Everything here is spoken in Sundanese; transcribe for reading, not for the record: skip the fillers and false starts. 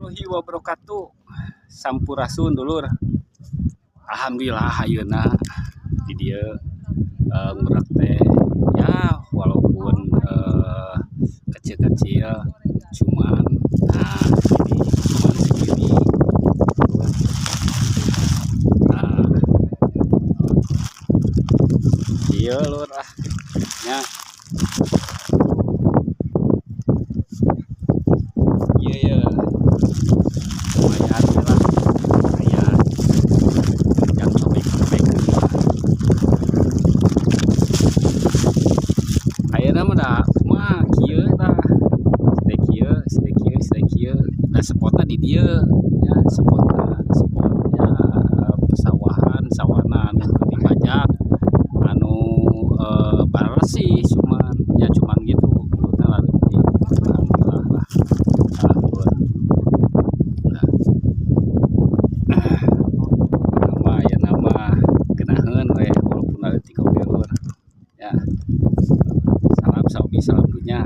Warahmatullahi wabarakatuh. Sampurasun dulur. Alhamdulillah ayeuna di dieu ngurak teh ya, walaupun kecil-kecil, cuman nah ini cuman segini. Nah, ieu lur ah nya. Iya ya, lumayan lah, lumayan jam cobek-cobek. Ayeuna mah da kumaha kieu tah, siga kieu, siga kieu, siga kieu da spotna di dieu nya, spotna spotnya pesawahan, sawahna anu teu dibajak, anu baresih, cuman ya cuman gitu belutna leutik. Alhamdulillah lah. Nah, nama ya nama geunaheun we walaupun leutik oge lur ya. Salam saobi, salam dunya.